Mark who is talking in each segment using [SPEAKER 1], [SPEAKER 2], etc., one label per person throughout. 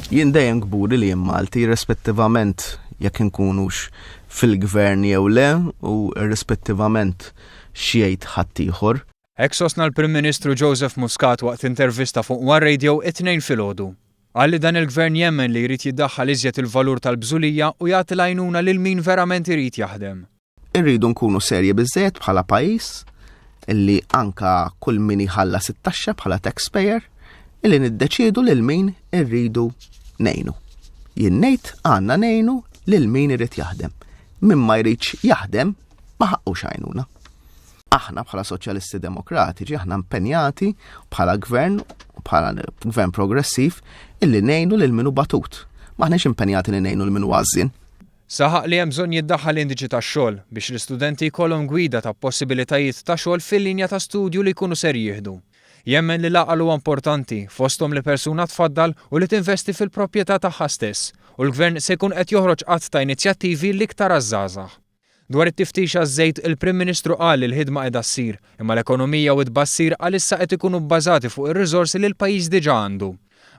[SPEAKER 1] Jien dejjem kburi li jien Malti, irrispettivament jekk inkunux fil-gvern jew le u irrispettivament x'jgħid ħaddieħor.
[SPEAKER 2] Hekk sostna l-Prim Ministru Joseph Muscat waqt intervista fuq One Radio it-Tnejn filgħodu. Qal li dan il-Gvern jemmen li jrid jiddaħħal iżjed il-valur tal-bżulija u jagħti l-għajnuna lil min verament irid jaħdem.
[SPEAKER 1] Irridu nkunu serji biżżejjed bħala pajjiż illi anka kull min jħallas it-taxxa bħala taxpayer illi niddeċiedu lil min irridu ngħinu. Jien ngħid għandna ngħinu lil min irid jaħdem. Min ma jridx jaħdem ma ħaqqux għajnuna. Aħna bħala Soċjalisti Demokratiċi aħna impenjati bħala gvern bħala gvern progressiv illi ngħinu lil min hu batut. M'aħniex impenjati li ngħinu lil min hu għażżien.
[SPEAKER 2] Saħaq li hemm bżonn jiddaħħal indiċi tax-xogħol biex l-istudenti jkollhom gwida ta' possibilitajiet ta' xogħol fil-linja ta' studju li jkunu ser jieħdu. Jemmen li l-għaqal huwa importanti, fosthom li persuna tfaddal u li tinvesti fil-proprjetà tagħha stess, u l-Gvern se jkun qed joħroġ għadd ta' inizjattivi l-iktar għaż-żgħażagħ. Dwar it-tiftix għaż-żejt, il-Prim Ministru qal li l-ħidma qiegħda ssir, imma l-ekonomija u t-tbassir għalissa qed ikunu bbażati fuq ir-riżorsi li l-pajjiż diġà għandu.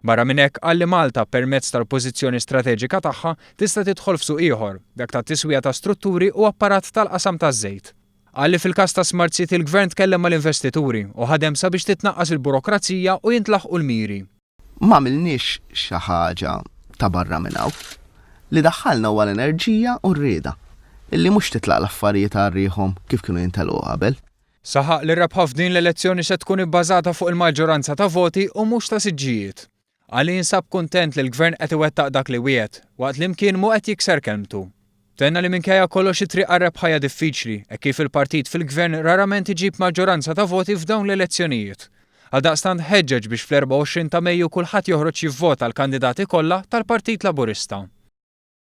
[SPEAKER 2] Barra minn hekk, qal li Malta, permezz tal-pożizzjoni strateġika tagħha, tista' tidħol f'suq ieħor, dak tat-tiswija ta' strutturi u apparat tal-qasam taż-żejt. Qal li fil-każ ta' Smart City l-Gvern tkellem mal-investituri u ħadem sabiex titnaqqas il burokrazija u jintlaħqu l-miri.
[SPEAKER 1] M'għamilniex xi ħaġa ta' barra minn hawn. Li daħħalna huwa l-enerġija u r-rieda illi mhux titlaq l-affarijiet għal riħhom kif kienu jintelqu qabel.
[SPEAKER 2] Saħaq li r-rebħa f'din l-elezzjoni se tkun ibbażata fuq il-maġġoranza ta' voti u mhux ta' siġġijiet. Qal li jinsab kuntent li l-Gvern qed iwettaq dak li wiegħed, waqt li mkien mhu qed jikser kelmtu. Tenna li minkejja kollox it-triq għar-rebħa hija diffiċli, hekk kif il-partit fil-Gvern rarament iġib maġġoranza ta' voti f'dawn l-elezzjonijiet. Għaldaqstant ħeġġeġ biex fl-24 ta' Mejju kulħadd joħroġ jivvota għall-kandidati kollha tal-Partit Laburista.